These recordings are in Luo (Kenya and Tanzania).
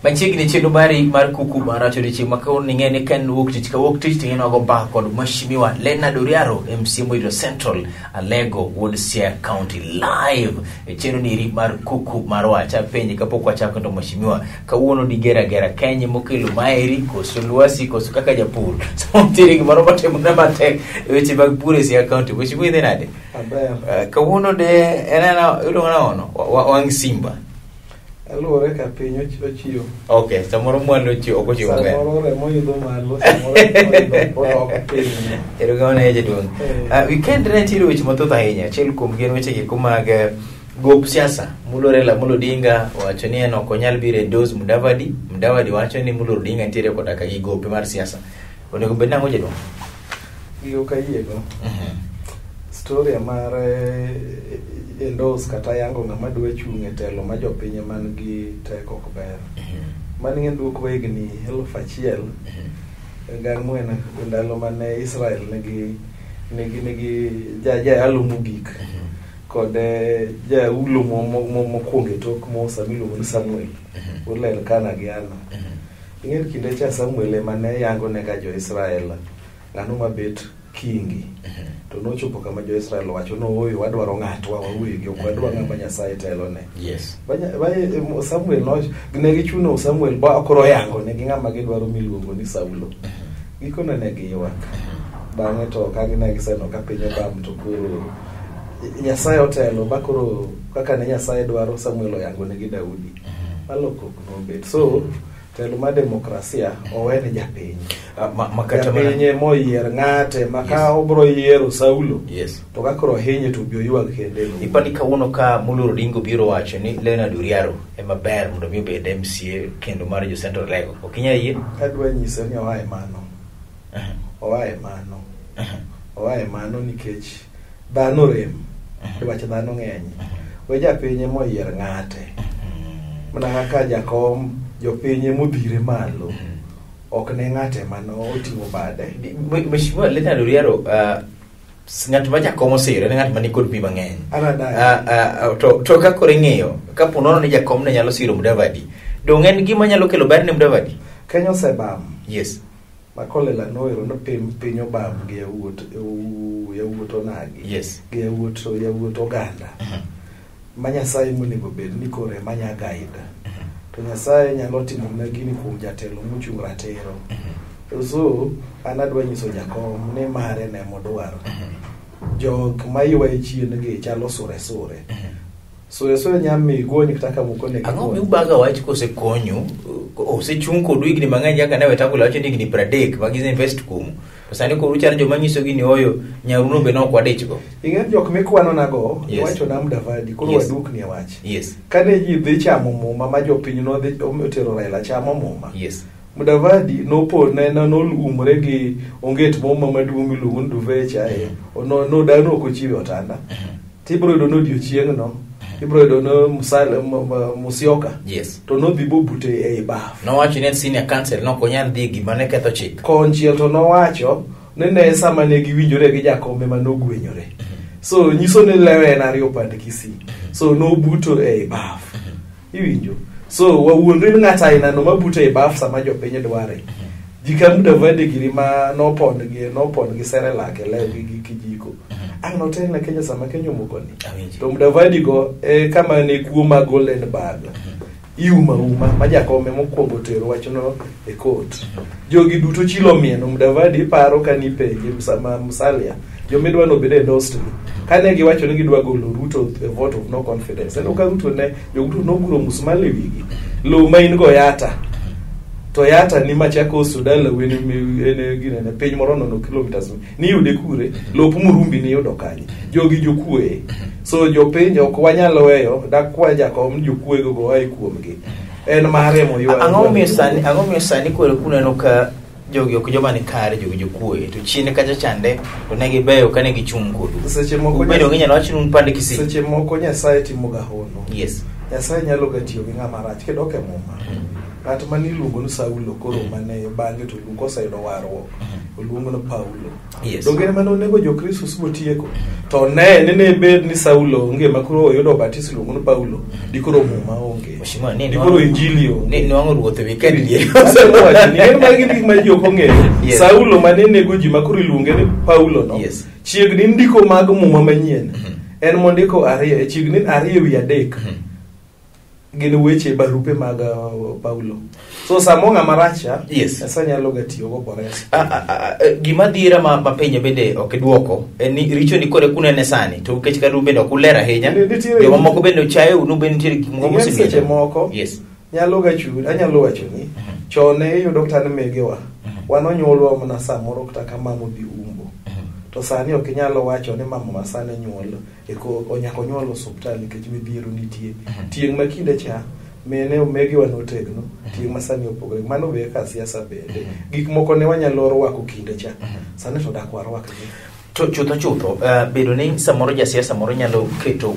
Machiegni chenro mari mar kuku mar wacho odiochieng' ma kawuono ing'e ni ka en wuok tich ka wuok tich ting'e ni wago mbaka kod Mheshimiwa Leonard Oriaro MCA Moiro Central Alego Wuod Siaya County live e chenro niri mar kuku mar wach. Apenji kapok wachako to Mheshimiwa, kawuono digera gera Kenya mokelo maeri koso lwasi koso kaka japur. Sama nitiere gimoro matimore matek e weche mag pur e Siaya County. Mheshimiwa idhi nade? Aber. Kawuono de en ana iluongo nang'ono? Wang' simba. Aluwore ka piny ochiwo. Okay, samoro mwalo ochiwo ok ochiwo maber. Samoro remo idho malo, samoro remo idho odok piny. Erokamano ahinya jaduong'. Weekend ne nitiere weche mathoth ahinya. Achiel kuom gin weche gieko mag gop siasa. Molo Raila Amolo Odinga owacho ni en ok onyal biro endorse Mudavadi. Mudavadi wacho ni Molo Odinga nitiere koda ka gi gope mar siasa. Onego bed nang'o jaduong'? Gigo ok ayiego. Storia mar endorse kata yango ng'ama dwa chung' e telo ma jopiny man gi teko ok ber. Mano ing'e duoko higni 1000 gi 4 ndalo mane Israel nigi jayalo mogik kod jaulo mokwongo e tok Musa miluongo ni Samuel wuod Elkana gi Anna. Ing'e ni kinde cha Samuel ema ne yango ne ga jo-Israel ng'ano mabet kingi. To nochopo kama jo-Israel owacho ni ooyo wadwaro ng'atwa wawegi ok wadwa ng'ama Nyasaye telone. Samuel ne gichuno Samuel ba koro oyango ne gi ng'ama gidwaro miluongo ni Saulo. Gikone ne giywak. Bang'e to ka ne giseneno ka piny obam to koro Nyasaye otelo ba koro kaka ne Nyasaye dwaro Samuel oyango negi Daudi. Ma lokruok nobet. So telo mar demokrasia owene japiny. Ma kata mana Japiny emoyier ng'ate ma ka obro yiero Saulo to ka koro ohinye to obi oywag kende en owuon. Ipani kawuono ka Molo Odinga obiro wacho ni Leonard Oriaro ema ber mondo mi obed MCA kendo mar jo Central Alego. Ok inyal yie? Adwa nyise ni oa e mano. Oa e mano. Oa e mano nikech dhano rem. Dwach dhano ng'eny. We japiny emoyier ng'ate. Mana kaka jakom jopiny emodhire malo. Ok ne ng'ate mano oting'o bade. Mheshimiwa Leonard Oriaro, ng'at ma jakom osiro en ng'at ma nikod pi mang'eny. An adagi. To ka koro ing'iyo, kapo nono ni jakom ne nyalo siro Mudavadi, dong' en gima nyalo kelo ber ne Mudavadi? Kenya osebam. Ma Kolela noero ni piny obam gi yawuot onagi. Gi yawuot oganda. Ma Nyasaye monego bed ni koro ema nya guide. To Nyasaye nyalo timo ne gini kuom jatelo mochung' ratiro. So an adwa nyiso jakom ni mare ne modwaro. Jok maywaye chien gi chalo sure sure. Sure sure nya mi gony kata kama ok onego Ang'o igony. miubaga wach kosekonyu osechung' kodu higni mang'eny kaka ne Wetangula wacho ni higni 30 ma gise invest kuomu. To sani koro uchalo joma nyisogi ni oyo nyaruno be ne ok wadichgo. Ing'e jok mikwano nago iwacho na Mudavadi koro wadukni e wach. Kane ji dhi chamo muma ma jopiny nodhi otero Raila chamo muma. Mudavadi nopone nolumore gi onget muma maduong' miluongo ni duvet cha e nodano ok ochiwe otanda. Tibro yudo ni odiochieng'no ibro yudo ni Musyoka to nodhi bobute ei baf. Nowacho ni en senior counsel nok onyal dhi e gima ne ketho chik. Konchiel to nowacho ni ne sama ne giwinjore gi jakom ema nogwenyore. So nyiso ni lewe en ariyo pand Kisii. So nobuto ei baf. Iwinjo? So wawuondre ni ng'at ainano mabuto ei baf sama jopiny dware. Ji ka Mudavadi giri ma nopon gi Cerelac e lewgi gi kijiko. Ang' notel ne Kenya sama Kenya omoko ni. To Mudavadi go e kama ne kuo mag Golden Bag. Iuma uma ma jakome mokwongo tero wachno e court. Jogi duto chilo mieno Mudavadi iparo ka nipenje sama Musalia jomidwa nobed endorsed ni. Kane giwacho ni gidwa golo Ruto a vote of no confidence. En ka Ruto ne jo Ruto noguro musmal e wigi. Lowo ma in go Yata. To Yata ni Machakos to dalau en ginene piny moro nono kilometers niyude kure lop Murumbi niyudo kanye jogi jokuoye so jopiny ok wanyal weyo dakwa jakom ni jokuoye go oa kuomgi en mare moywa Ang'o miyo sani koro kuneno ka jogi ok joma ni kare jogi jokuoye to chien kacha chande to ne gibeyo kane gichung' kodu. Seche moko Ubedo ginyalo wacho ni un pande Kisii. Seche moko Nyasaye timo ga hono. Nyasaye nyalo ga tiyo gi ng'ama rach kidok e muma. Ng'at mane iluongo ni Saulo koro mane bang'e to luongo oseyudo warruok. Oluongo ni Paulo. Yes. Donge en mane onego Jokristo motieko. To ne ni ne bed ni Saulo onge ma koro oyudo batiso iluongo ni Paulo, dikoro Muma onge. Mheshimiwa, ni Dikoro Injili onge. Ni nwang'o ruoth e weekend ni. Atemo wacho ni en magi gik ma ji ok ong'eyo. Yes. Saulo mane nego ji ma koro iluonge ni Paulo no. Yes. Chiegni ndiko mag Muma manyien. En mondiko ariyo, chiegni 2 3 gin weche barupe mag Paulo. So samo ng'ama racha, Yes. Nyasaye nyalo ga tiyogo bores. Gima dhira ma mapenjo bende ok idwoko en ni richo ni kore kunene sani to nikech kadu bende ok uler ahinya Nitiere- jomamoko bende ochayo unu bende nitiere gik moko Ing'e seche mosemiyo moko yes nyalo ga chuni, anyalo wacho ni chon ne iyudo kata ni megewa wan onyuolwa mana samoro kata ka mama odhi umbo. To sani ok inyal wacho ni mama ma sani nyuol eko nyaka onyuol osuptal nikech midhiero nitie. Tieng' ma kinde cha mine omegiwa notegno, tieng' ma sani opogore. Mano be ka siasa bende. Gik moko ne wanyalo rwako kinde cha. Sani to dak warwakgi. To chutho chutho bedo ni samoro jasiasa moro nyalo keto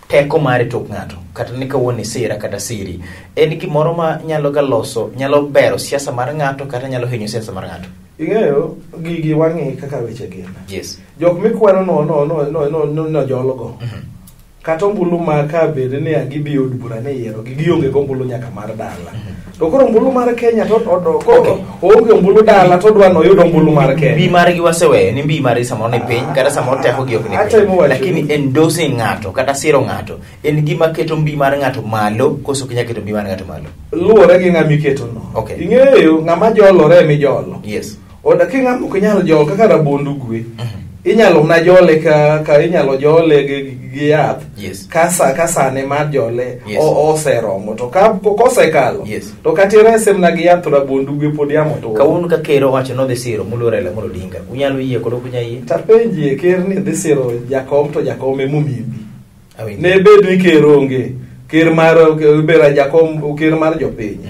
teko mare tok ng'ato kata ni kawuono isira kata siri en gimoro ma nyalo ga loso nyalo bero siasa mar ng'ato kata nyalo hinyo siasa mar ng'ato. Ing'eyo gigi wang'i kaka weche gin. Yes. Jok mikwano no no no no no no no jologo. Kata ombulu ma ka bed ni gidhi e od bura ni yiero gi gionge gi ombulu nyaka mar dala. To koro ombulu mar Kenya to koro Okay. oonge ombulu dala to odwa noyud ombulu mar Mbi Kenya. margi waseweyo ni mbi margi samoro ni piny kata samoro teko gi ok ni Atemo piny wacho lakini ni- endorsing ng'ato kata siro ng'ato en gima keto mbi mar ng'ato malo koso ok inyal keto mbi mar ng'ato malo. Luwore gi ng'ama iketo no. Okay. Ing'eyo ng'ama jolore emijolo. Yes. Oda ki ng'ama ok nyal jol kaka rabond ugwe. Inyalo mna jole ka inyalo jole gi yath. Yes. Ka sa ka sane mar jole Yes. oseromo to ka kosekalo Yes. to kata irese mna gi yath to rabond ugwe pod yamo turo. Kawuono ka ker owacho nodhi siro moluor Raila Amolo Odinga unyalo yie kod ok unyal yie? Tapenjie ker ni dhi siro jakom to jakom emomimbi. Awinjo. Ne bed ni ker onge, ker mar bera jakom ker mar jopiny.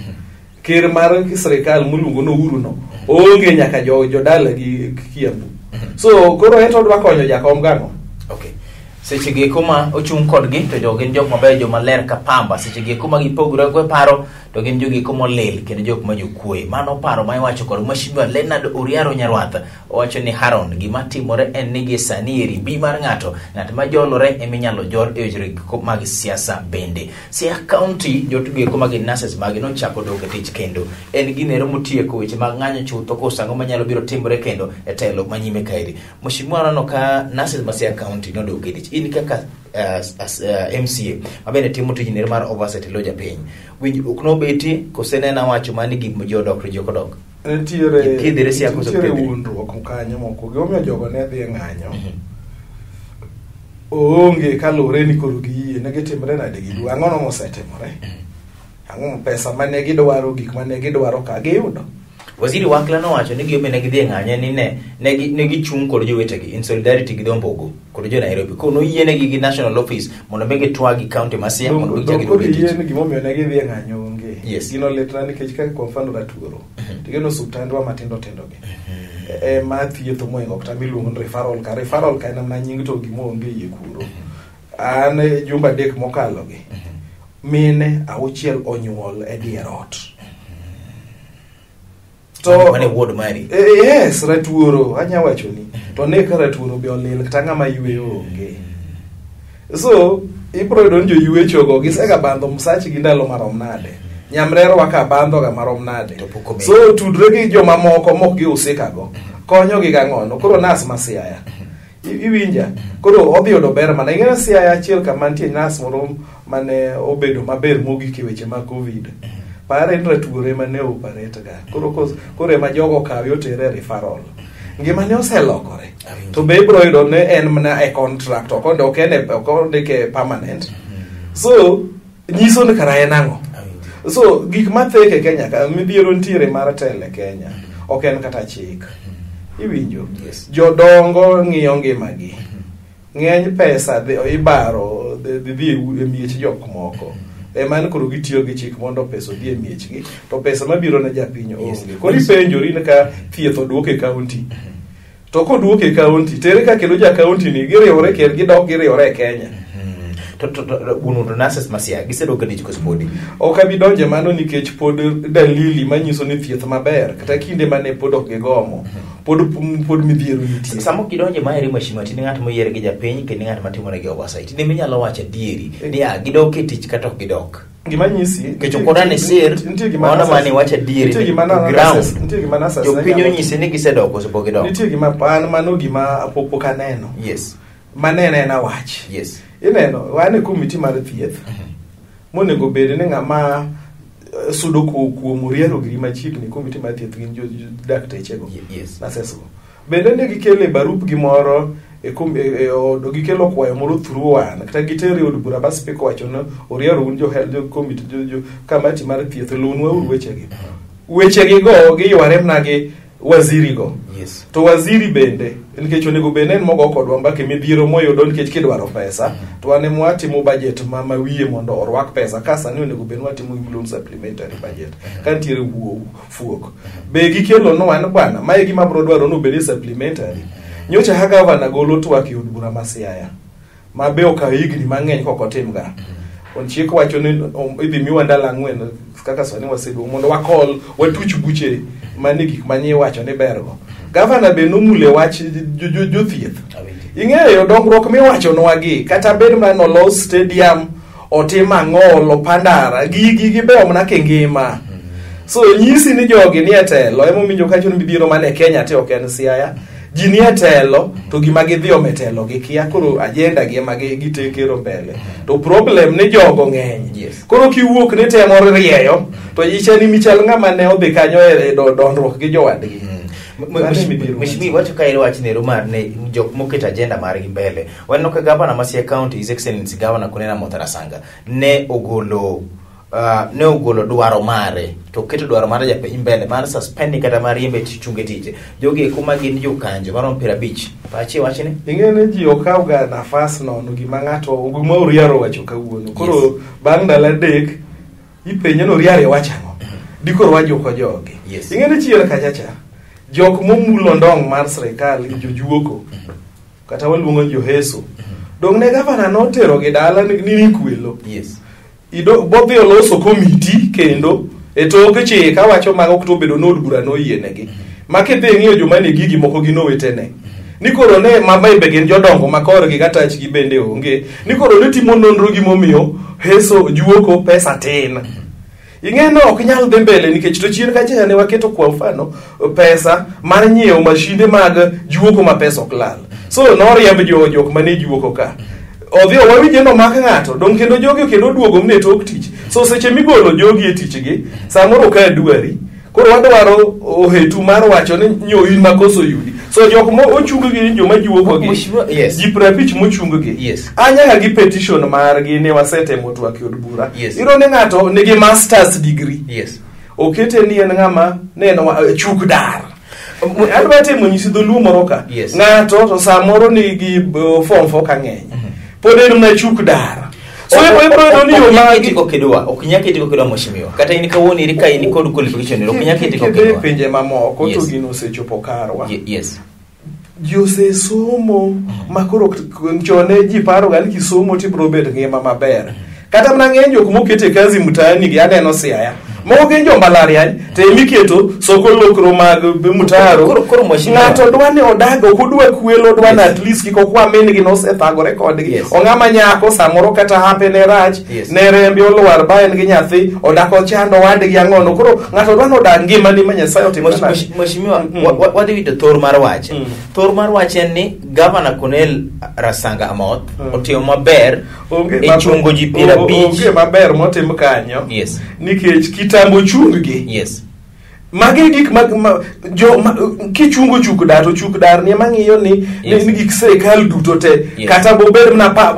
Ker mar sirikal miluongo ni Uhuru no oonge nyaka jodala gi Kiambu. So koro en to odwa konyo jakom gang'o? Okay. Seche gi eko ma ochung' kodgi to jogo gin jok mabeyo joma ler ka pamba. Seche gi eko ma gipogore go e paro to gin jogi eko molil kendo jok ma jokwoye. Mano paro ma iwacho kod Mheshimiwa Leonard Oriaro Nyarwath. Owacho ni Haron gima timore en ni gie sani eri mbi mar ng'ato ng'at ma jolore eminyalo jol e weche go mag siasa bende. Siaya County jotugo eko ma gin nurses magi nochako dok e tich kendo. En ginero motieko weche mag ng'anyo chutho koso ang'o manyalo biro timore kendo e telo manyime kaeri. Mheshimiwa aneno ka nurses ma Siaya County nodok e tich. In kaka as MCA mabende timo tijni mar oversight e lo japiny. Winjruok nobetie kose ne en awacho mani gik ma ji odok to ji ok odok. Nitiere Ithiedhre Siaya koso ok nitiere thiedhre? wuondruok kanyo moko. Gimomiyo jogo ne dhi e ng'anyo. Oonge kaluwore ni koro giyie ne gitimre nade gidu. Ang'o no mosetimore? Ang'o pesa mane gidwaro gik mane gidwaro ka giyudo? Waziri Wakla nowacho ni gimomiyo ne gidhi e ng'anyo en ni ne gichung' kod jowetegi in solidarity gi Dhombogo kod jo Nairobi. Koro noyienegi gi national office mondo mi gitwag gi county ma Siaya mondo gichak Koro gidog e tich. yie ni gimomiyo ne gidhi e ng'anyo onge. Yes. Gino litna nikech kaka kwa mfano Ratuoro. Tigeno osuptandwa matindo tindo gi. Ema thietho moingo kata miluongo ni referral ka. Referral ka en mana nying to gima onge iye kuro. An e jumbe 3 mokalo gi. Mine 6 onyuol e dier ot. Mane ward mari. Yes, Ratuoro, anya wacho ni. To ne ka Ratuoro be olil kata ng'ama yweyo onge. So, ibro yudo ni joywecho go gisega bandho msachgi ndalo marom nade. Nyamrerwa ka bandho ga marom nade. To pok omedo. So, tudre gi jomamoko mok gihusika go. Konyogi gang'ono. Koro nas ma Siaya. Iwinja? Koro odhi yudo ber mana. Ing'eyo Siaya achiel kama nitie nas moro mane obedo maber mogik e weche mag Covid. Pare ni Ratuoro ema ne operate ga. Koro ema jogo okawe otere e referral. Ngimane oselokore. Awinjo. To be ibro yudo ni en mana e contract, ok en e, ok ondike permanent. So, nyiso ni kara en ang'o? Awinjo. So, gik matheke e Kenya ka, midhiero nitiere mar telo e Kenya, ok en kata chik. Iwinjo? Yes. Jodongo ng'iyo ngimagi. Ng'eny pesa dhi, ibaro dhi e miech jok moko. Ema en koro gitiyo gi chik mondo pesa odhi e miechgi, to pesa mabiro ne japiny Yes. onge. Koro ipenjori ni ka thieth oduok e kaunti. To koduok e kaunti, tere ka kendo ja kaunti ni giriwore ker gidok giriwore e Kenya. To wuon to nurses ma Siaya gisedok e tich koso podi? Ok abi donje mano nikech pod dalili manyiso ni thieth maber kata kinde mane pod ok gigomo pod midhiero nitie. Sama ok idonje maeri mheshimiwa, tinde ng'at moyier gi japiny kendo ng'at matimo negi oversight. Tinde minyalo wacho adieri ni a gidok e tich kata ok gidok. Gima nyisi Nikech ok odane sir, nitie gima maona nurses- mane wacho adieri nitie gima ni nurses- ground. nitie gima nurses Jopiny ne nyalo- onyisi ni gisedok koso pok gidok. nitie gima an mano gima pok aneno. Yes. Maneno en awach. Yes. Ineno wan e komiti mar thieth monego bed ni ng'ama sudo kuom Oriaro giri machiegni komiti mar thieth gin daktechego. Yes. Nurses go. Bende ne gikelo e barup gimoro gikelo kwayo moro through wan kata gitere e od bura ba speaker owacho ni Oriaro un jo health jo komiti jo kamati mar thieth luwnwa uru wechegi. Wechegi go giyware mana gi waziri go. Yes. To waziri bende nikech onego bed ni en mogo kodwa mbaka midhiero moyudo nikech kidwaro pesa to wan ema watimo budget ma wiye mondo orwak pesa ka sani onego bed ni watimo gimiluongo ni supplementary budget ka nitiere fuok be gikelo nwa ni bwana mae gima bro dwaro ni obed e supplementary. Nyocha ha gavana golo twak e od bura ma Siaya ma be okawo higni mang'eny kok otim ga. Chik wacho ni idhi miwa ndalo 4 kaka sani waseduogo mondo wakol watuch buche mane gik manye iwacho ni bergo. Gavana be nomule wach jothieth. Ing'eyo dongruok miwachonwa gi kata bed mana nolos stadium otim ang'o olo pandara gigi gibeyo mana kingima. So nyisi ni jogi nie telo emomiyo kacho ni midhiero mane Kenya te ok en Siaya. Ji nie telo to gima gidhi ome telo gikia koro agenda gi ema gitekero mbele. To problem ni jogo ng'eny. Yes. Koro kiwuok ni temo rieyo to ichani michal ng'ama ne odhi kanyo e dondruok gi jowadgi. Mano e midhiero Mheshimiwa, wacho ka wach nero mar ne jok moketo agenda margi mbele. Waneno ka gavana ma Siaya County, His Excellency Governor Cornelia Amoth Rasanga ne ogolo dwaro mare to keto dwaro mar japiny mbele mar suspending kata mar riembe tich chunge tich. Jogi eko ma gin jokanjo maromo 50. Pachi wachni? Ing'e ni ji okaw ga nafas nono gima ng'ato gima Oriaro owacho kawuono. Koro Yes. bang' ndalo 3 ipenje ni Oriaro iwacho ang'o? Dikoro wajuko jogi. Yes. Ing'e ni chien kacha cha jok momulo ndong' mar sirikal jojuoko kata waluongo ni joheso. Dong' ne gavana notero gi dala ni kwelo. Yes. Bodhi oloso komiti kendo e tok chik awacho mago ok to obedo ni od bura noyienegi. Ma kidhi ing'iyo joma ne gigi moko gin owetene. Ni koro ne ma be gin jodongo ma korgi kata achgi bende onge. Ni koro ne timo nonro gimomiyo heso juoko pesa tin. Ing'e ni ok nyal dhi mbele nikech to chien kacha ne waketo kwa mfano pesa mar nyiewo mashinde mag juoko ma pesa ok lal. So noriemb jok mane juoko ka. Odhi owinje nomak ng'ato dong' kendo jogi kendo oduogo mne tok tich. So seche migolo jogi e tichgi samoro ka dwari koro wadwaro ohetu mar wacho ni nyo in makoso yudi. So jok mo ochung gi joma juoko gi Mheshimiwa, yes. ji 50 mochung gi. Yes. An nyaka gi petition margi ne wasetemo twak e od bura. Yes. Iyudo ni ng'ato nigi masters degree. Yes. Okete ni en ng'ama ne en chuk dar. Adwa temo nyisi dholuo moro ka. Yes. Ng'ato to samoro nigi form 4 ka ng'eny. Pod en mana chuk dar. So ibro yudo ni yo ma Ok nyal keti go kedwa mheshimiwa. Kata in kawuono iri ka in kod qualification ok nyal keti go Kidhi e kedwa. pinje mamoko to Yes. gino osechopo karwa. Yes. Ji osesomo ma koro chon ne ji paro ga ni kisomo tibro bet ngima maber. Kata mana ng'eny jok mokete kazi mtaani gi aneno Siaya. Moko gin jo mbalariany to emiketo soko lokro mag mtaro. Koro mheshimiwa. Ng'ato dwa ni odag ok odwa kwelo odwa ni Yes. at least kik okwa min gi nosethagore kodgi. Yes. Ong'ama nyako samoro kata hape ne rach Yes. ne rembe olwar ba en gi nyathi odak ochando wadgi ang'ono. Koro ng'ato dwa ni odag ngimane ma Nyasaye otimo nade. Mheshimiwa, wadhi wito thor mar wach. Thor mar wach en ni Governor Cornel Rasanga Amoth otimo maber e chungo ji 50. Onge maber motim kanyo. Yes. Nikech kitambo chung gi. Yes. Magi gik ma jo kichungo chuk dar to chuk dar ni ema ng'iyo ni Yes. ni gik sirikal duto te Yes. kata bobed mana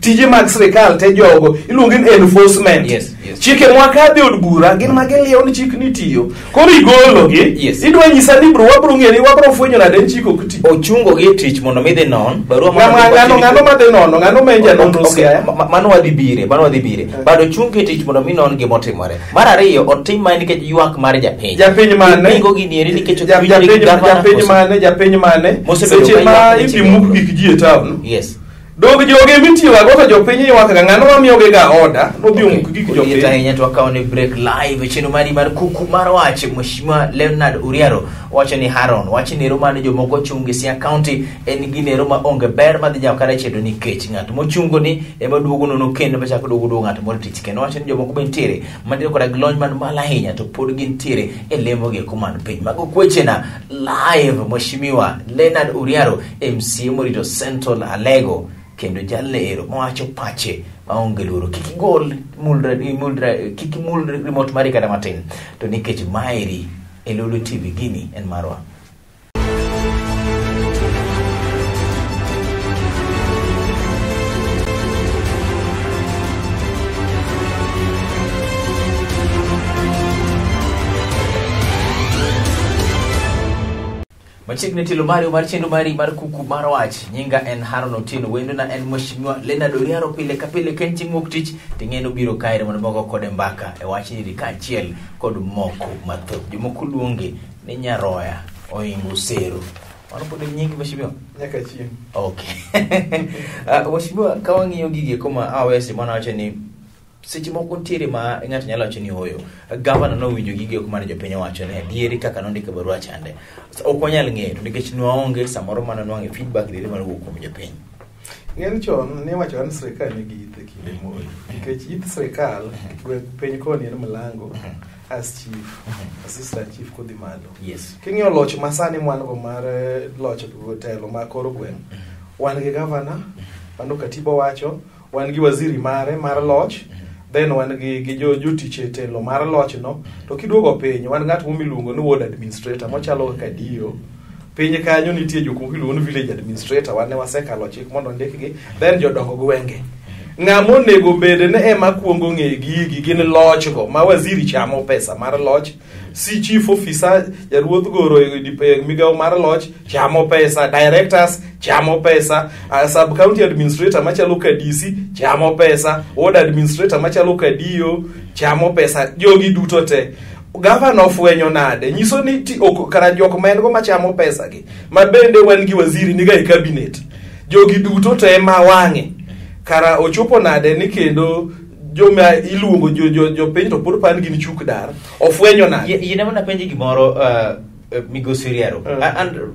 tije mag sirikal te jogo iluongo ni enforcement. Yes, yes. Chike mwakadhe od bura gin ma giliwo ni chik ni tiyo. Koro igolo gi Yes. idwa nyisa ni bro wabro ng'e ni wabro fwenyo nade ni chik ok ti. Ochungo gi e tich mondo mi dhi non barua Ng'ano ng'ano madhi nono ng'ano ma en janonro Siaya. Mano wadhi bire, mano wadhi bire. But ochung e tich mondo mi non gimotimore. Mar ariyo, otim mana nikech ywak mar japiny. Japiny mane? Ipingo gini eri nikech ok winjre gi gavana Japiny koso? mane? Japiny mane? Mosebedo Seche ka ma ywak ne idhi chike muk moko. gik ji e town. Yes. Dog joge mitiyo go to jopiny ywak ga ng'ano mamiyogi ga order nodhi omuk gik Liet jopiny. ahinya to wakawo ne break live chenro mari mar kuku mar wach. Mheshimiwa Leonard Uriaro wacho ni Haron wach nero mane jomoko chung gi Siaya County en ginero ma onge ber madhi nyaka kata chedo nikech ng'at mochungo ni ema duogo nono kendo machako duogo duogo ng'at moro tich kendo wacho ni jomoko be nitiere mantiere koda gi lony man malo ahinya to pod gintiere e lemo gi kuman piny. Mago kwechena live Mheshimiwa Leonard Uriaro MCA morito Central Alego kendo jalne ero mawacho pache maonge luoro. Kik igol kik imul remote mari kata matin to nikech maeri e Lolwe TV gini en marwa. Machiegni tilo mari mar chenro mari mar kuku mar wach. Nyinga en Haron Otieno, wendona en Mheshimiwa Leonard Oriaro. Pile ka pile ka en chieng' wuok tich ting'e nobiro kae mondo mogo kode mbaka e wach nyiri kaachiel kod moko mathoth. Jomoko luonge ni Nyaroya oingo sero. Mano pod en nyingi Mheshimiwa? Nyaka chieng'. Okay. Mheshimiwa, ka wang'iyo gigi eko ma awesi mana wacho ni seche moko nitiere ma ng'ato nyalo wacho ni oyo gavana nowinjo gigi eko mane jopiny owacho ni adieri kaka nondiko e barua chande. Ok wanyal ng'eyo to nikech nwaonge samoro mana nwang'e feedback diere mar wuok kuom jopiny. Ng'en chon ne iwacho ni sirikal nigi ith e kinde Moi. Nikech ith sirikal gweng' piny koni en Mlango as chief, assistant chief kodhi malo. Yes. King'iyo loch masani mwan go mar loch telo ma kor gweng', wan gi gavana, mano katiba wacho, wan gi waziri mare mar loch, then wan gi jotich e telo mar loch no. To kiduogo piny, wan ng'at moro miluongo ni ward administrator mochalo kaka DO. Piny kanyo nitie jok moko iluongo ni village administrator, wan ne wasekalo chik mondo ondikgi, then jodong gwenge. Ng'ama onego bed ni ema kuongo ng'e gigi gin loch go ma waziri chamo pesa mar loch, si chief officer jaruodh goro e migawo mar loch chamo pesa, directors chamo pesa, sub county administrator machalo ka DC chamo pesa, ward administrator machalo ka DO chamo pesa, jogi duto te. Gavana ofwenyo nade nyiso ni ok kara jok ma en go machamo pesa gi ma bende wan gi waziri niga e cabinet jogi duto te ma wang'e kara ochopo nade ni kendo joma iluongo jopiny to pod pan gin chuk dar ofwenyo nade. Yie mana penji gimoro migosi Oriaro. An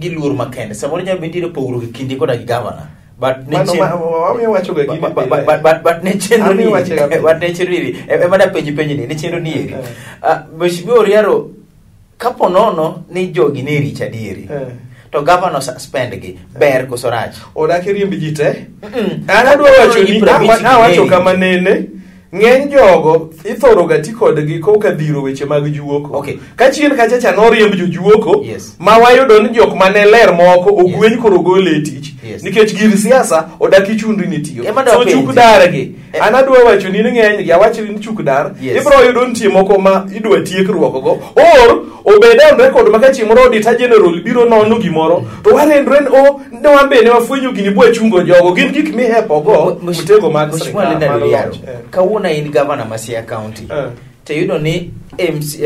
gi luor makende samoro nyalo bedo nitiere pogruok e kindi koda gi gavana but ne wamiyo wacho ga gini but ne chenro ni Amiyo wacho ga pile. But ne chenro ni ema da penji penji ni ne chenro ni eri. Mheshimiwa Oriaro, kapo nono ni jogi ne rich adieri to gavana suspend gi ber koso rach? Odak riemb ji te. Mm-mm. An adwa wacho ni Ji 50 awacho gi kama nene ng'eny jogo ithoro ga ti kodgi koka dhiro weche mag juoko. Okay. Ka chien kacha cha noriemb jojuoko Yes. ma wayudo ni jok mane ler moko ogweny koro gole e tich. Yes. Nikech gir siasa odak ichundri ni tiyo. Ema dwa So chuk penji. dar gi. An adwa wacho ni ng'eny gi awach ni chuk dar. Yes. Ibro yudo nitie moko ma idwa tiek ruoko go. Or obed on record ma ka chieng' moro auditor general biro nono gimoro to warendre ni o ne wan be ne wafwenyo gini bwa chungo jogo gin gik mihepo go mtego mag Mheshimiwa sirikal Leonard mar Oriaro, loch. Kawuono in gavana ma Siaya County to iyudo ni MC,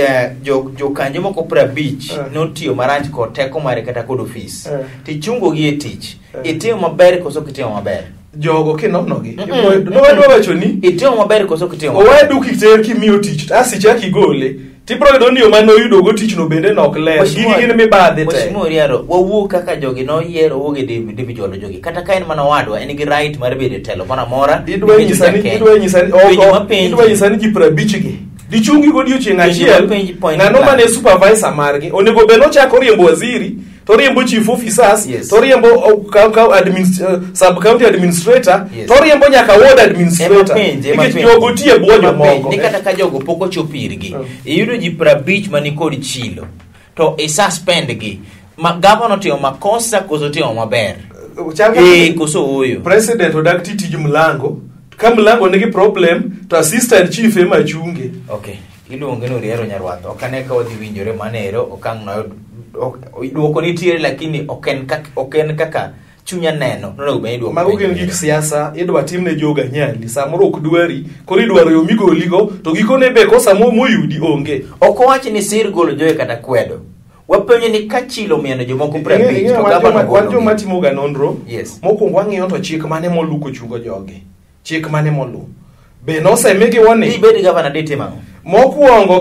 jokanyo moko 50 notiyo marach kod teko mare kata kod ofis tichungo gi e tich. Itimo maber koso ok itimo maber? Jogo kinonogi Mm-mm. nowadwa wacho ni Itimo maber koso ok itimo maber? owadu kiter kimiyo tich to as ichak igole tibro yudo ni yo mane oyudogo tichno bende nok ler gigi gin mibadhi te. Mheshimiwa Oriaro, wawuo kaka jogi noyiero owuok e individual jogi kata ka en mana owadwa en gi right mar bedo e telo moro amora Idwa nikech nyisa ni ja Kenya. idwa nyisa ni Penjo ok mapenji. idwa nyisa ni ji 50 gi dichungi godiochieng' Penjo achiel mapenji point ng'ano blank. mane supervisor margi onego bed nochako riembo waziri to riembo chief officers Yes. to riembo sub county administrator Yes. to riembo nyaka ward administrator Ema penje, ema nikech penje. jogo tiyo e bwo Ema penje. jomoko Ni kata ka jogo pok ochopo irgi iyudo ji 50 mani kod chilo to i suspend gi ma gavana otimo makosa koso otimo maber? Chal kaka- Eh, koso ooyo? President odak ti tij mlango ka mlango nigi problem to assistant chief ema chunge. Okay, iluonge ni Oriero Nyarwath. Ok ane ka wadhi winjore manero okang' no duoko nitiere lakini ok en kaka chunya neno nonego bed ni iduoko Mago penjo gin ni. gik siasa idwa timne joga nyali samoro ok dwari koro idwaro yo migoligo to gikone be kosa moyudi onge. Ok owach ni sir golo joge kata kwedo. Wapenjo ni ka chilo omieno jomoko 50 to gavana wan joma timoga nonro. Yes. Mokwongo wang'iyo to chik mane molu kochungo jogi. Chik mane molu. Be nosemigi warning? Ibed gavana ditimo ang'o? Mokwongo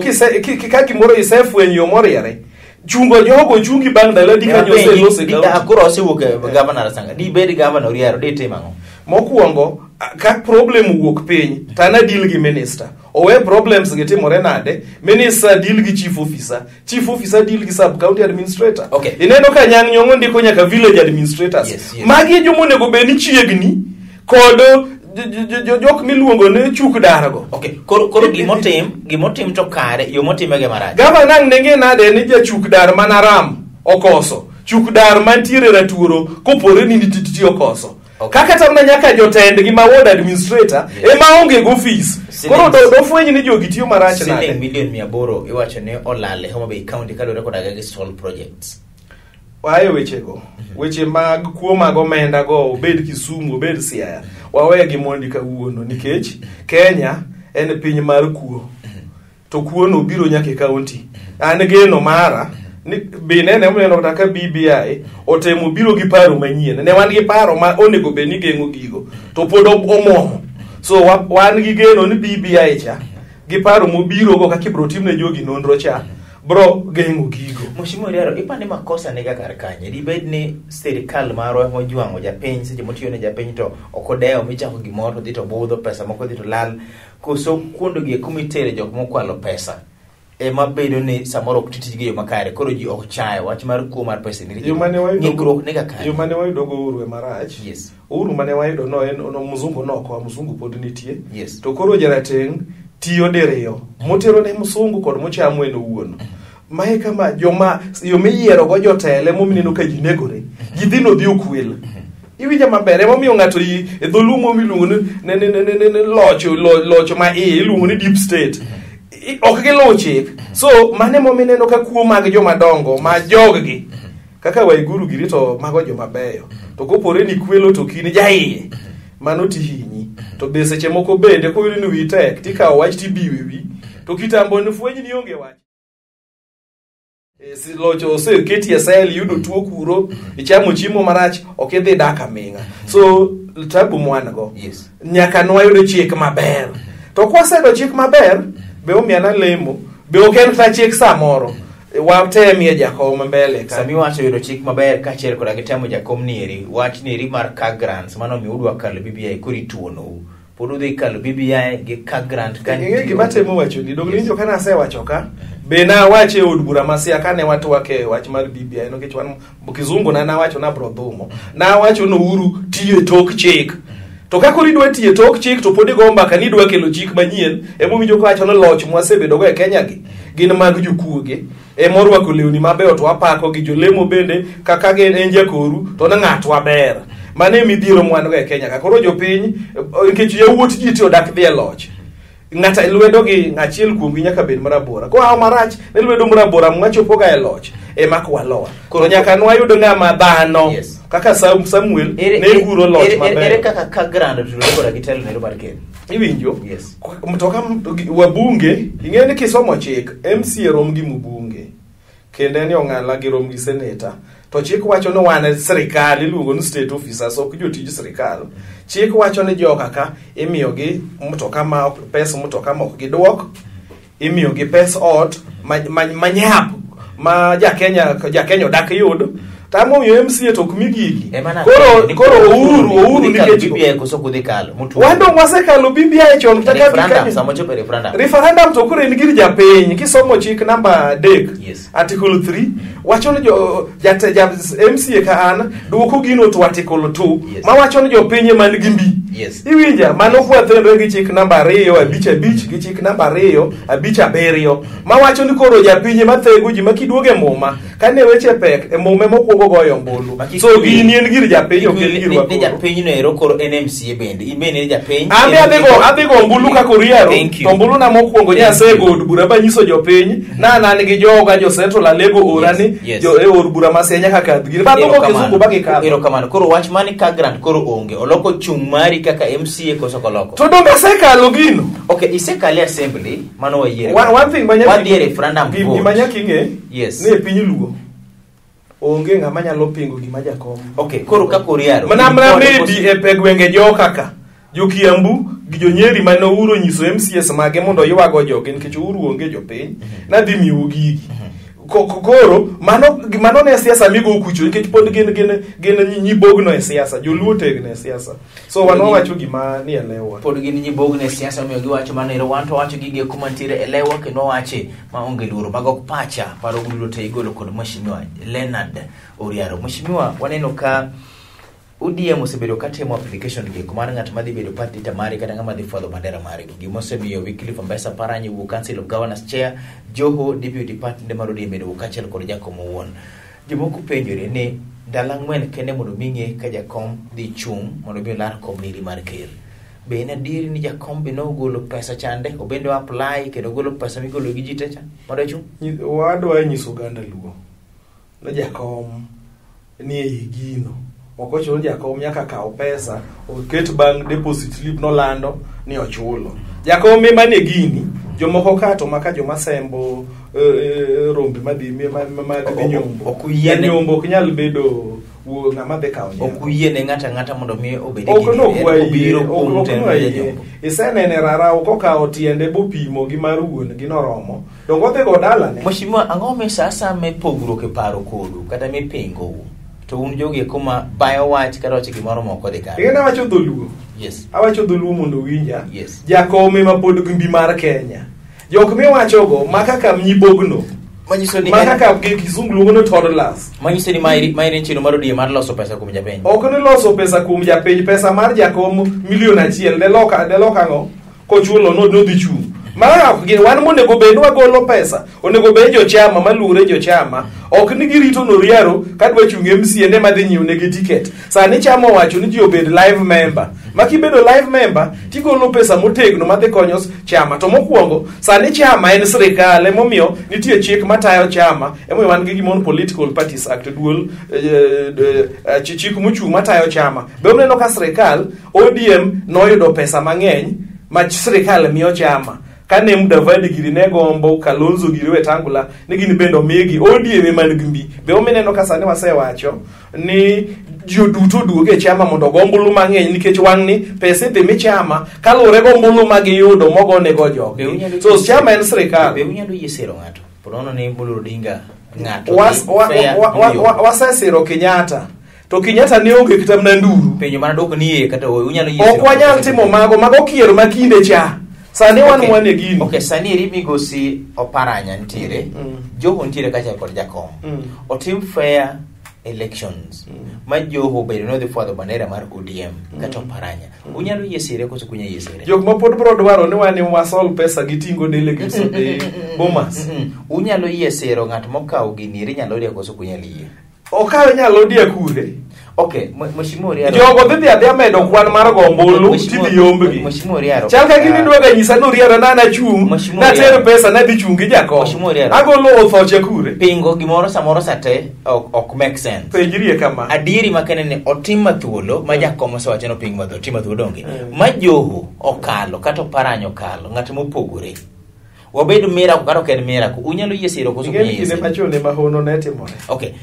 ka gimoro isefwenyo yo moriere, chungo jogo chungi bang' ndalo adi ka nyoselose kaunti. Koro osewuok e gavana Rasanga. Dibed gavana Oriaro ditimo ang'o? Mokwongo, ka problem owuok piny, to an adeal gi minister. Owe problems gi timore nade, minister deal gi chief officer, chief officer deal gi sub county administrator. Okay. Ineno ka Nyang' Nyong'o ndiko nyaka village administrators. Yes, yes. Magi e joma onego bed ni chiegni kod jok miluongo ni chuk dargo. Okay, koro gimotim to kare, yo motime gi marach. Gavana ang' ne ng'e nade ni jachuk dar man Aram okoso, chuk dar mantiere Ratuoro kopore ni nititi okoso. Okay. Kaka tamna nyaka jotendgi ma ward administrator Yes. ema onge go office. Koro dofweny ni jogi tiyo marach Siling nade. milion 800 iwacho ni olal e Homa Bay County kaluwore koda gi stall projects. Wae wechego. Weche mag kuo mag omenda go obed Kisumu obed Siaya. Wawegi mondi kawuono nikech Kenya en piny mar kuo. To kuono biro nyaka e kaunti. An geno mara ni binene muneno kata ka BBI otemo biro gi paro manyien. Ne wan gi paro ma onego bed ni geng'o gigo to pod omuomo. So wan gi geno ni BBI cha gi paro mobiro go kaka ibro timne jogi nonro cha bro geng'o gigo. Mheshimiwa Oriaro, ipani makosa niga kar kanye? Dibed ni sirikal marwa mojwang'o japiny seche motiyo ne japiny to ok odewo michako gimoro to dhi to budho pesa moko dhi to lal koso kuondo gi kumitere jok mokwalo pesa ema bedo ni samoro ok ti tijgi e yo makare koro ji ok chayo wach mar kuo mar pesa ni Yo mane wayudo ng'ikruok niga kanye? Yo mane wayudo go Uhuru ema rach. Yes. Uhuru mane wayudo no en no mzungu nokoa, mzungu pod nitie. Yes. To koro jarateng' tiyo diriyo. Motero ne mzungu kod mochamo en owuon. Mae kama joma yo miyiero go jotelo emomiyo ineno ka ji negore. Ji dhi no dhi okwel. Iwinja maber emomiyo ng'ato e dholuo miluongo ni loch ma iye iluongo ni deep state. Ok giluw chik. So mano emomiyo ineno ka kuo mag joma dongo ma jog-gi kaka Waiguru giri to mago joma beyo. To kopore ni kwelo to ok in jaiye, mano tihinyi. To be seche moko bende koyudo ni wiyi tek tikawo wach tibiyo e wiyi. To kitambo ni fweny ni onge wach. Loch oseketi e sel, iyudo tuo kuro, ichamo chiemo marach, ok idhi dak aming'a. So tabu mwan go. Yes. Nyaka nwayud chik maber. To kwaseyudo chik maber, be omiya nalemo, be ok en kata chik samoro. Watemie jakom mbele ka. Sami wacho yudo chik maber kaachiel koda gi temo jakom nieri, wach nieri mar ka grants mano omiyo udwa kalo BBI koro ituonou. Pod udhi kalo BBI gi ka grant ka Ing'e gima atemo wacho ni, dong' winjo ka nasewacho ka, be nawache e od bura ma Siaya kane watwak e wach mar BBI nikech wan kizungu na nawacho nabro dhumo. Nawacho ni Uhuru tiyo e tok chik. To ka koro idwa tiyo e tok chik to pod igo mbaka ni idwa kelo chik manyien, emowinjo kawacho ni loch mwasebedogo e Kenya gi gin mag jokuoge. Emorwako lewni mabeyo to wapako gi jolemo bende kaka gin en jakoru to ne ng'atwa ber. Mano e midhiero mwan go e Kenya ka. Koro jopiny nikech yawuot ji ti odak dhi e loch. Ng'ata lwedo gi achiel kuomgi nyaka bed marabora. Koa marach ne lwedo marabora mwachopo ga e loch ema kwalowa. Koro nyaka nwayud ng'ama dhano. Yes. Kaka Samuel ne guro loch maber. Ere kaka ka grant otudore koda gi telo nero mar ker? Iwinjo? Yes. Mtoka wabunge, ing'e ni kisomo chik, MCA rom gi mbunge. Kendo en ong'ala gi rom gi seneta. To chik wacho ni wan e sirikal iluongo ni state officers ok jotij sirikal. Chik wacho ni joka ka imiyogi mtoka ma ok pes mtoka ma ok giduok, imiyogi pes ot manyap ma ja Kenya odak yud. Tamomiyo MCA to ok mi gigi. Koro Uhuru nikech BBI koso kudhi kalo. Wan dong wasekalo BBI chon kata referendum sama chopo referendum. Referendum to koro en gir japiny kisomo chik namba 3. Yes. Article 3 wacho ni jo MCA ka an duoko gino to article 2. Yes. Ma wacho ni jopiny ema nigi mbi. Yes. Iwinja mano kwathenre gi chik namba 2 5 5 gi chik namba 2 5 7 ma wacho ni koro japiny ema thego ji ma kiduoge muma kane weche pek e mume mokwongo goyo ombulu. So gini en gir japiny ok en gir Ni japiny no ero koro en MCA bende. In bende in japiny. An be adhi go ombulu kaka Oriaro. To ombulu na mokwongo nyasego od bura banyiso jopiny na an gi joga jo Central Alego ora ni Jo e od bura ma Siaya nyaka kadh gini. Ba dhoko kizungu ba gikadho. Erokamano. Koro wach mani ka grant koro onge. Oloko chung' mari kaka MCA koso ok oloko? To donge asekalo gino? Okay, isekale assembly, mano wayiere. One thing ma nyaka Wadhi e referendum vote. Gima nyaka ing'e Yes. ni e piny Luo onge ng'ama nyalo pingo gima jakom. Okay, koro kaka Oriaro. Mana maybe e gwenge joka ka jo Kiambu gi jo Nyeri mane Uhuru onyiso MCS mage mondo oywago jogi nikech Uhuru onge jopiny nadhi miyou gigi. Koro mano ne siasa migo kucho nikech pod gin nyibogno e siasa, joluo tegno e siasa. So wan wawacho gima ni e lewwa. Pod gin nyibogno e siasa omiyo giwacho mano ero wan to wacho gige kuma nitiere e lewwa kendo wawache maonge luoro. Mago ok pacha, paro duto te igolo kod Mheshimiwa Leonard Oriaro. Mheshimiwa, waneno ka ODM osebedo katemo application gi mar ng'at madhi bedo party leader mare kata ng'ama dhi fwadho bandera mare. Gimosemiyo Wycliffe Ambesa Paranya owuok Council of Governors Chair, Joho Deputy Party leader mar ODM bende owuok kaachiel kod Jakom owuon. Jomoko penjore ni ndalo ang'wen kende mondo mi ng'e ka jakom dhi chung' mondo mi olar kom niri mar ker. Be en adier ni jakom be nogolo pesa chande, obende o apply kendo ogolo pesa migolo gi ji te cha mondo ochung'? Wadwa nyiso oganda Luo ni jakom ni ei gino. Ok ochuno ni jakom nyaka kaw pesa oket bang' deposit slip nolando ni ochulo. Jakom ema nie gini, jomoko ka to maka joma sembo rombe madhi madhi nyombo. Ok uyiene. Nyombo ok nyal bedo ng'ama dhi kawo nyako. Ok uyiene ng'ato ang'ata mondo mi obed e Ok gini. no En obiro kuom telo mar janyombo. Isenene rara ok okawo tiende bopimo gi mar wuon gi noromo. Donge odhi go dalane? Mheshimiwa, ang'o mi sa asaya mipogruok e paro kodu kata mipingou to un jogi eko ma bayo wach kata wacho gimoro ma ok odhi kare? Ing'e ni awacho dholuo. Yes. Awacho dholuo mondo owinja. Yes. Jakom ema pod mbi mar Kenya. Jok miwachogo ma kaka nyibogno. Manyiso ni Ma kaka gi kizungu luongo ni toddlers. Manyiso ni maeri en chenro mar ODM mar loso pesa kuom japiny. Ok ni loso pesa kuom japiny, pesa mar jakom milion achiel ne loka ang'o? Kochulo no nodhi chung'. Ma ok gin wan monego bed ni wagolo pesa, onego bed jochama maluore jochama, ok ni girito Noriaro kadwa chung' MCA ne madhi nyiewo negi ticket. Sani chama owacho ni ji obed live member. Ma kibedo live member tigolo pesa motegno madhi konyo chama. To mokwongo sani chama en sirikal, emomiyo nitie chik matayo chama, emomiyo wan gi gimoro Political Parties Act duol chik mochung' matayo chama. Be uneno ka sirikal ODM noyudo pesa mang'eny ma sirikal miyo chama. Kane Mudavadi giri ne gombo, Kalonzo giri Wetangula, ni gini bende omigi, ODM ema nigi mbi. Be omineno ka sani wasewacho ni ji duto oduog e chama mondo ogo ombulu mang'eny nikech wang'ni pesa idhi mi chama kaluwore gi ombulu ma giyudo mogonego jogi. So chama en sirikal. Be unyalo yie siro ng'ato? Ponono ni Mbulu Odinga ng'ato. Wasesiro Kenyatta. To Kenyatta ne onge kata mana nduru. Penjo mana dwoko ni yie kata ooyo, unyalo yie. Ok wanyal timo mago kier ma kinde cha. Sani wan wan e gini. Okay, sani eri migosi Oparanya nitiere, Joho nitiere kaachiel kod Jakom. Otim fair elections ma Joho obedo ni odhi fwadho bandera mar ODM kata Oparanya. Unyalo yie sire koso ok unyal yie sire? Jok ma pod biro dwaro ni wan wasol pesa giting'o delegates odhi Bomas. Unyalo yie siro ng'at mokawo gini eri nyalo odia koso ok unyal yie? Okawe nyalo odia kure? Okay, Mheshimiwa Oriaro. Jogo dhi adhiya medo kwan mar go ombulu tidhi yombgi. Mheshimiwa Oriaro. Chal ka gini dwaga nyisa ni Oriaro na nachung', nater pesa nadhi chung' gi jakom. Mheshimiwa Oriaro. Agolo othoche kure. Pingo gimoro samoro sate ok make sense. Penjrie kama. Adieri makende ni otim mathuolo ma jakom osewacho ni oping mathuolo, otim mathuolo donge. Ma Joho okalo kata Oparanya okalo, ng'at mopogore. Wabed miracle kata ok en miracle, unyalo yie siro koso ok unyal yie Kinde siro? machon ema hono ne timore. Okay.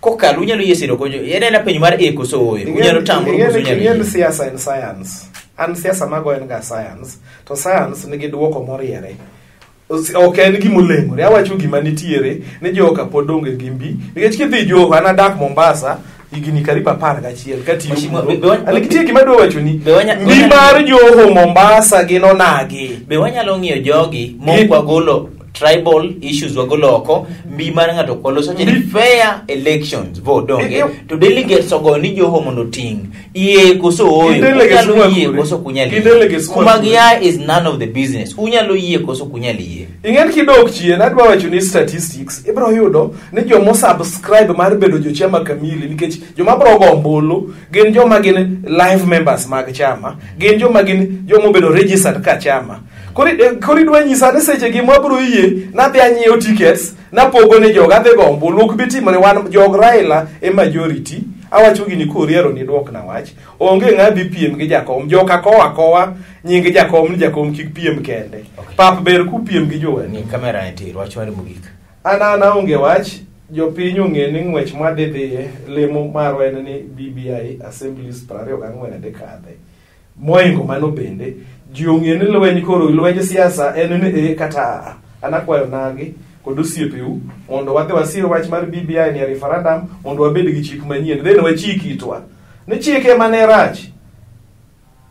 Kokalo unyalo yie siro koso en ena penjo mar e koso ooyo. Unyalo tamru koso unyalo Ing'e ni yie. siasa en science. An siasa mago en ga science. To science nigi duoko moriere. Ok en gima oleng'ore. Awacho gima nitiere ni joka pod onge gi mbi. Nikech kidhi Joho, an adak Mombasa higni karibu 11 katiyo. Nitie gima adwa wachoni. Mbi mar Joho Mombasa gin onagi. Be wanyalo ng'iyo jogi mok wagolo tribal issues wagolo oko, mbi mar ng'ato ok waloso ni fair elections vote donge to delegates ogo ni Joho mondo oting' yie koso ooyo, unyalo yie koso ok unyal yie. Kuma gia is none of the business. Unyalo yie koso ok unyal yie. Ing'en kidok chien adwa wacho ni statistics ibiro yudo ni joma subscribe mar bedo jochama kamili nikech joma biro go ombulu gin joma gin live members mag chama, gin joma gin joma obedo registered ka chama. Koro idwa nyisa ni seche gi mwabro yie nadhi anyiewo tickets napogo ne joga adhi go ombulu ok bi timore wan jog Raila e majority awacho gini koriero ni duokna wach onge ng'a dhi piem gi jakom joka kowa kowa nying jakom ni jakom kik piem kende. Okay. Pap ber kupiem gi jowadu. Ni kamera nitie, wach mari mogik. An an aonge wach, jopiny ong'e ni ng'wech mwadhi dhiye, lemo marwa en ni BBI assemblies 24 dhi kadhe. Moingo mano bende, ji ong'e ni lweny koro lwenj siasa en ni ee kata aa. An akwayo nagi kod osiepeu mondo wadhi wasir wach mar BBI ni e referendum mondo wabed gi chik manyien. Then wachik itwa. Ni chik ema ne rach.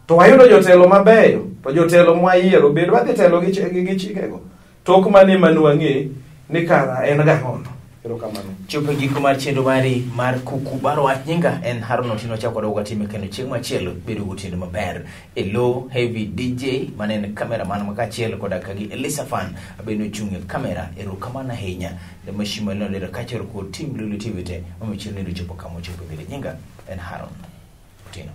To wayudo jotelo mabeyo, to jotelo mwayiero bed wadhi telo gi chikego. Tok mane ema nwang'e ni kara en gang'ono. Erokamano. Chopo e giko mar chenro mari mar kuku bar wach nyinga en Harun Otieno chako wadogo katime kendo chieng' machielo bedo gotieno maber. Elo Heavy DJ mane en cameraman ma kaachiel koda ka gi Elisa Fan bende ochung' e kamera. Erokamano ahinya ne Mheshimiwa Leonard Lera kaachiel kod team Lulu TV te mamiyo chenro ni ochopo kama ochopo bende nyinga en Harun Otieno.